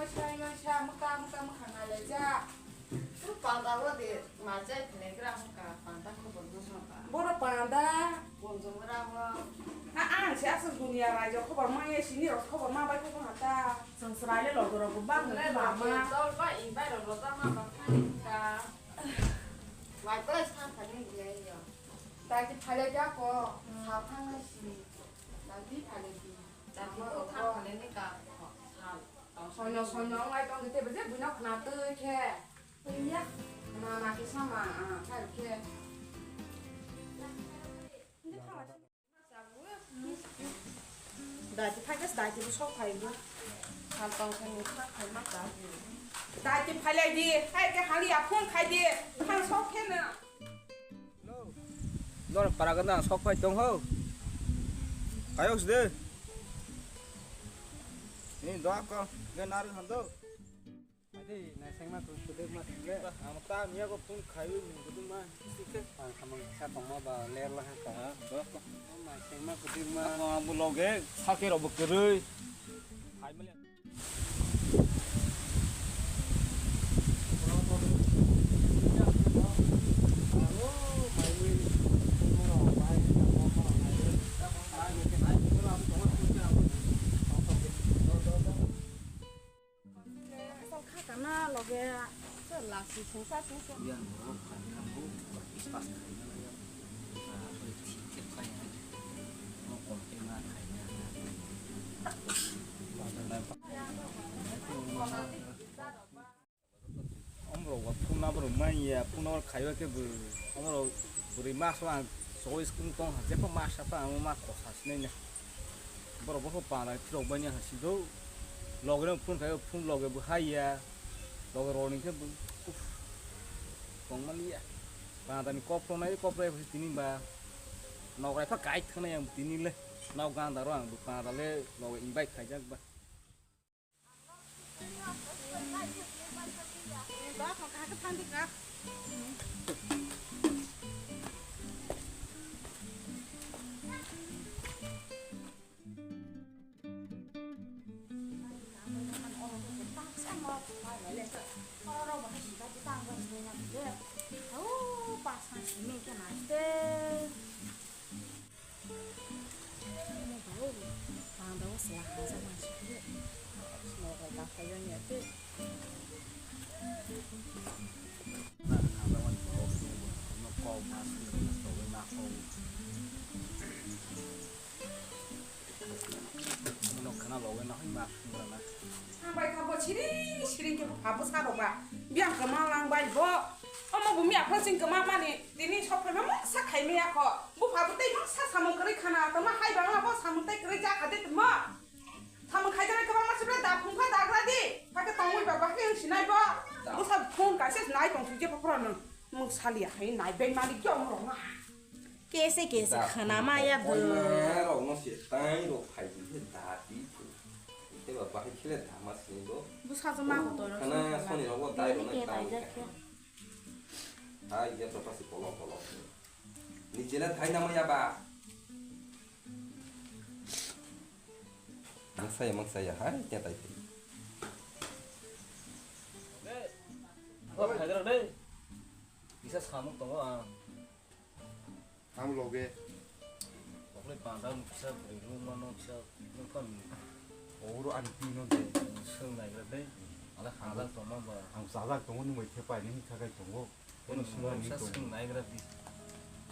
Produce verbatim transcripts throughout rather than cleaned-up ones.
Sai no sa muka muka muka ngalai ja. Tu panda wo de ma jai phne gra muka panda ko bo du so ka. Boro panda. Bonjong gra wo. Na ang se asal dunia rajo khobor ma ye sini ro khobor ma bai ko ma ta. Sang srai le lo ro ko ba le ba ma. Tol ba i bai ro ro ta ma ba ka. Wai ko sa ka ni ye yo. Dati phale ja ko, sa phang na si. Dati phale di. Dati ko thang phale ni ka, sal. Soino, soino, ngai tong te beje buino khna tei khe. Ya, na, na, kisa ma, ah, phai khe. Dati phai khe, dati bo sok phai bo. Sal tong khe ni khna phai ma ka. Dati phale di, phai khe hali ya phone khai di. Thang sok khe na. Hello. Lor para ganda sok phai tong ho. Kayo sde. Ni doa ko ge nar hando. Adi naisengma tu sudek ma tingle. Ang ta miya ko phone khayu ni kudu ma. Sike. Ang samang sa tong ma ba ler la ha ka. Ha, doa ko. Naisengma kudu ma. Ang bu loge sake ro bu kerui. Khai male. Asal kha kana loge, se lasi sungsa sungsa. Yang borok khan khan bo discuss khai na ya. Ah, beri thik khe khai hai. Mo kon khe ma khai na. Omrok bo phone number manya, phone number khaiba khe bo, omrok bwrwi ma so ang sogwi skung tong ha, jepho ma sa pha ang ma kok sa sinai na. Borok bo pha panda phirok bai ni ha si do. Loge no phone khaiba, phone loge bo hai ya. Loge roni khe bo, uff, tong mani ya. Panda ni kok rok nai, kok rok tini ba. Nokrai pha kai thang nai ang tini le. Nok ganda ro ang bo panda le loge invite khaijak ba. Ang bai kha bo siring siring khe bupha bwsa rok ba biyang kwma lang bai bo. Omo bumi aphano chwng kwma mani tini sok phaima mungsa khai maya kho. Bupha bo tei mungsa samung kwrwi khana tongma hai bangla bo samung tei kwrwi cha kha de tongma. Samung khai jana kwbangma sibra da phung pha dagra di. Phakhe tongwi ba bahai wng sinai bo. Bwsa phone kaisa nai tong thwi je phapra nwng. Mung sali akhai nai bai mani kyo mrok na. Kese kese khana ma ya bo. Rok no se tai rok phai di he da di. Te ba bahai khele da ma sini bo. Bu sa jama ko to. Khana soni rok bo dai rok na ta. Ai ya to pasi polo polo. Ni jela thai na ma ya ba. Mangsaya mangsaya hai kya tai. Ko phai dra dei. Isa samung tongo ang. Ang loge. Oklai panda kisa bwrwi rwma no kisa nokha ni. Ouro ani twi no de. Swng naigra dei. Ala hajak tongma ba. Ang sajak tongo ni moi thepai ni khakai tongo. Bono swng naigra di.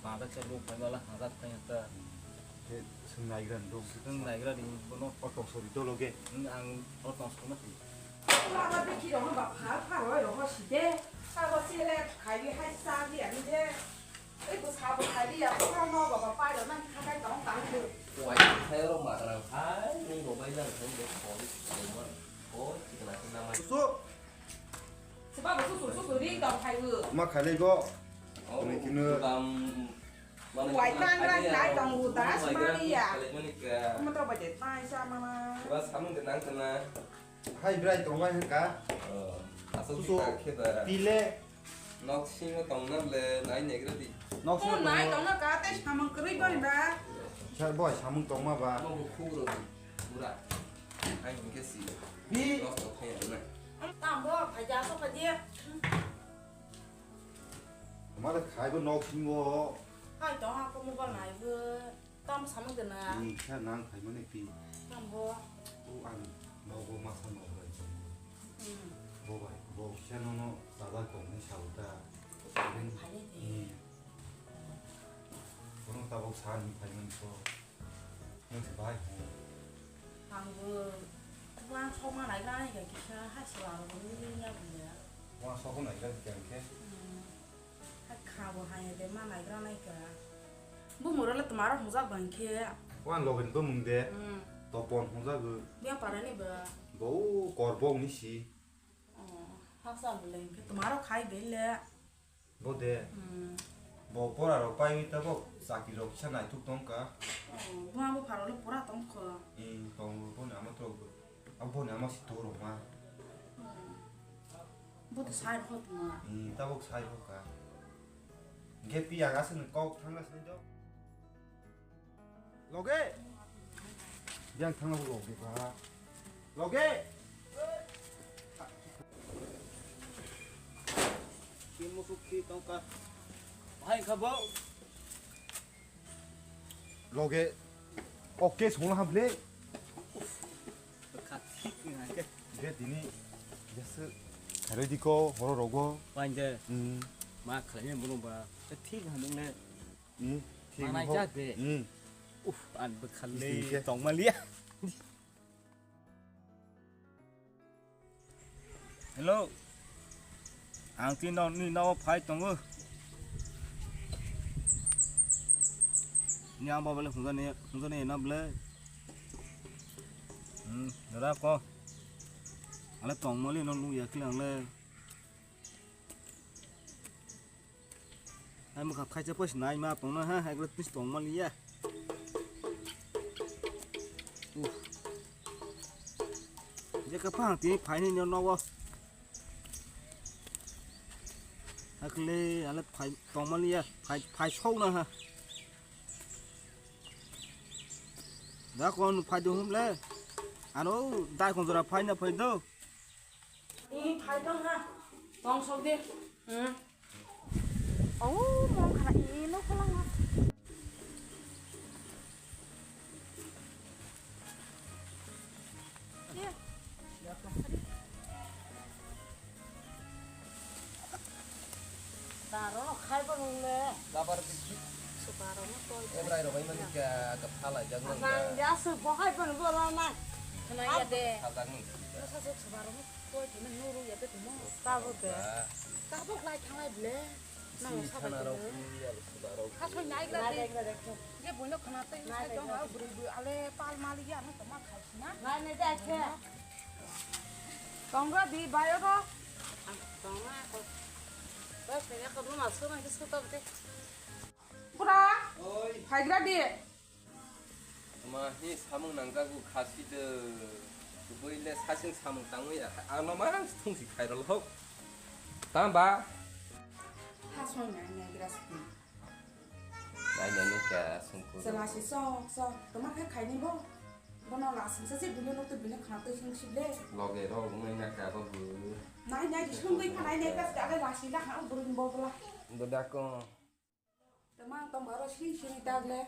Panda kisa bo phai bala hajak thai ta. Khe swng naigra ni dong. Swng naigra di bono. O tong sori dolo ge. Ang o tong sori ma. Baba bikhi rok no ba phal phal roi rok si de. Sabo si le khai bi hai sa bi ani de. Ei bwsa bo khai di ya, bohrok no bo pai rw nang kha khai tong tang bo. Wai khai oro ma rang khai, nung bo bai nang khai bo khol, khol ma, khol chikna se namai. Su. Seba bo su su su su ring tong khai bo. Ma khai lai go. Oh, nung kino. Wai tang rang nai tong bo da, sma ri ya. Ma to ba de tai sa ma ma. Seba samung de nang kana. Hai brai tong bai hwnkha. Oh, asal susu kita kita. Pile. Nok singo tongna le nai negra di. Nok singo nai tongna ka te samung kwrwi bari ba. Sir boy samung tongma ba. Mo bu khugro di. Pura. Ai, hingke si. Bi. Lost of hair, na. Tambo, phaja, so phaji. Mada khaibo nok singo. Hai to, ha, ko mobile nai bo. Tam samung de na. Ni kha nang khai mane pi. Tam bo. O ang nogo masa nogo bai. Hmm. Bo bai, bo kisa nono sada kong ni sauta. Phai de. Hmm. Kono tabok sa ni phai man ko. Nang se bai ko. Ang bo. Wang sok ma nai ga ni ga kisa ha sala ro ni ni ya bu ya. Wang sok ma nai ga kya ke. Hmm. Kha bo hai de ma naigra nai kha. Bumung rok le twmaro hwnjak bai khe. Wan logen bumung de. Hmm. Topon hwnjago. Bia para ni ba. Bo korbok ni si. Oh, haksa bo le khe twmaro khai be le. Bo de. Hmm. Bo pora rok pai ta bo chakri rok kisa naithok tong kha. Oh, bo abo pharo le pura tong kho. Hmm, tong bo ni ama trok bo. Abo ni ama si to rok ma. Hmm. Bo to sai rok tong ma. Hmm, tabok sai rok ka. Hingke piyang aswk ni kok thangna sini do. Loge. Biyang thangna bo loge ba. Loge. Ki musuk ki tongka. Bahai kha bo. Loge. Oke songla hamle. Kha thik ni hai ke. Ge dini. Yaswk. Kharoi di ko horo rogo. Painde. Hmm. Ma khlai ni bono ba. Thik hamle. Hmm, thik manai ho. Jade. Hmm. Uf, an bwkhalni. Thik, thik. Tongmaliya. Hello. Ang tini no, ni no phai tongo. Ni ang babale hunjani, hunjani na bole. Hmm, dara ko. Ale tongmali no lu yakli ang le. Hai mokha khaisa pois nai ma tongna ha, hai glass tong maliya. Uh. Je ka phang ti phai ni no no. Hakle ale phai tong maliya, phai, phai sau na ha. Da kon phai do hum le. Ano dai kon jora phai na phai do. Ih, phai tong ha. Tong sok de. Hmm. Oh, mong khana ih, no kholang ha. Iya. Taro no khai bo nung le. Gabar bikhi. Subaro no toi. Ebrai rok bai mani ka, ka phalai jak nang. Nang ya su bo hai bo nung bo la nang. Khna ya de. Sajak nung. Sa sa subaro no toi ti nang nuru ya de tumo. Tabo de. Tabo lai thanglai ble. Nang si sa thana rok bai. Khasoi nai gra de. Nai gra de. Je boino khna tei nai sai gra tong de. Bwrwi bwrwi ale pal mali ya no tongma khai sina. Nai nai de khe. Tongra di bayo ro. Tongra ko. Bas ne ko ruma so nang su to te. Pura. Oi. Phaigra di. Ma hi samung nangjago khasi de. Boi le sasing samung tangwi ya. Ano ma thung si khairol hok. Tamba. Khasoi nai nai gra si. Nai nai nai ka sungku. Sela si sok sok. Toma khe khaini bo. Bono la singsa se bini nok to bini khna to sing sible. Loge ro ngai na ka bo bu. Nai nai di sungwi kha nai nai ka se ale la si la ha buru bo bla. Bo da ko. Toma tong baro si si ni tag le.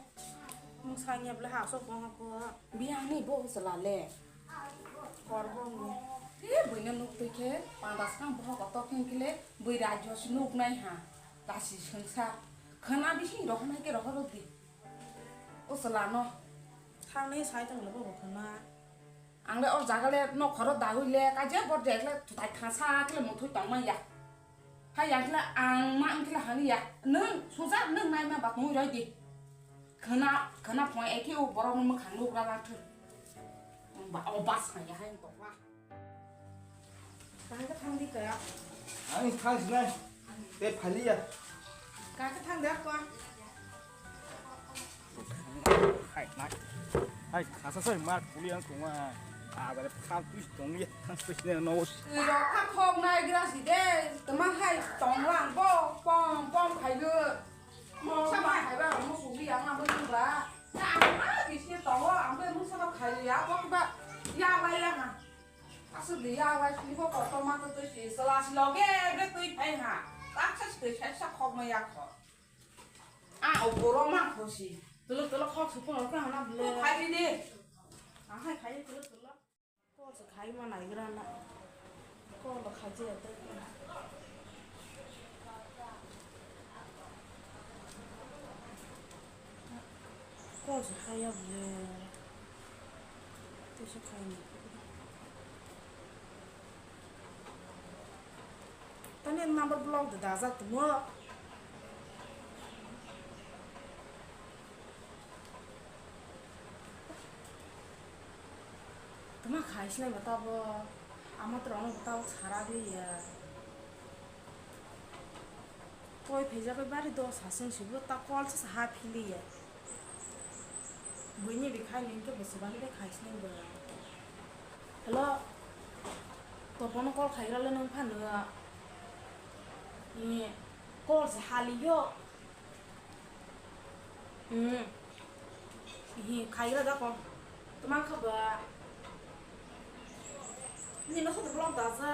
Mung sanya bla ha sok bo ha ko. Biyang ni bo sela le. Kor bo ni. E bini nok to khe pandas kang bo ko to khin kile bui rajyo si nok nai ha. La si singsa. Khana bising rohor nai ke rohor di. O sala no. Thangni sai tong le bo khana. Ang le o jaga le nok khoro dagwi le ka je bor jek le tutai thasa kle muthoi tong man ya. Hai ya kle ang ma ang kle hani ya. Nung suja nung nai ma ba tong roi di. Khana khana phone eke o borok no mukhang luk ra la thun. Ba o bas ya hai to wa. Kaham khe thang di kaya. Ang thang sinai. Te phaliya. Kaham khe thang di ako. Hai, nai. Hai, khasa sai mar puli ang tongma. Abare phal pis tongya. Thang pis ne no. Iro kha khok nai gra si de. Tama hai tong lang bo. Pom pom khai ge. Mo sa ma hai ba mo su ri ang na bo ba. Ya ang ma di si to. Ang be mo sa ba khai ya. Ko ba. Ya ba. Sudi ya wai sini ko kotor ma to twi si sela si loge ge twi phai ha. Taksa si twi sai sa khok ma ya kho. A o boro ma kho si. Tolo tolo khok su ko ke hana bile. Ko khai di di. A hai khai tolo tolo. Ko se khai ma nai gra na. Ko lo khai je te. Ko se khai ya bile. Te se khai ni. Tani number block de dajak tumo. Tuma khai sinai ba tabo. Ama to rong ba tabo sara de ya. Koi pheja koi bari do sasung sibo ta call sa ha phili ya. Buini bi khai ning ke bwswk bani bai khai sinai ba. Hello. To phone call khai rale nang phano. Ni call se hali yo. Hmm. Hi khai ra da ko. Tuma kha ba. Ni no so block da za.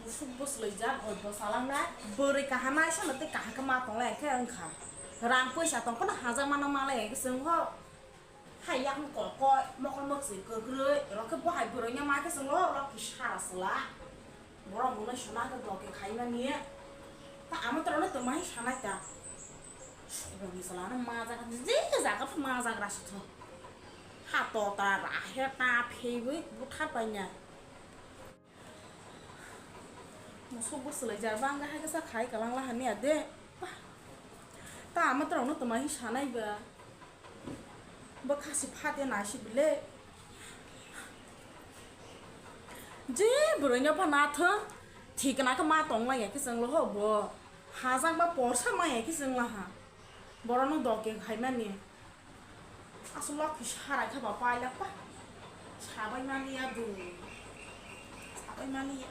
Musuk bwswlwijak, oi bwsalangnai. Bwrwi kaham aisa no tei kaham khe ma tonglai khe wngkha. Rang poisa tong phano hajak mano malai khe chwng ho. Hai yakung kokoi, mokol mwkswi kwkrwi, oro khe bo hai bwrwino ma khe chwng lo, oro khe sara swla. Borok mwnwi sona khe doke khaimani. Ta amo torokno twmai sanai ta. Sukrokni chwla no majak, je jaga pha majak rasi thung. Ha tota rahe ta pheiwi buthar paina. Musuk bo swlaijak bangga hai kisa khai kalang lahani ade. Ta amo torokno twmai sanai ba. Bo khasi phate naisi bile. Je bwrwino pha nathung, thikna khe ma tongmaya khe chwng loho bo. Hajak ba porsa maya khe chwng laha. Borokno doke khaimani. Aswk lokhi sarai khe ba pailak pa. Sabai mani ya do. Sabai mani ya.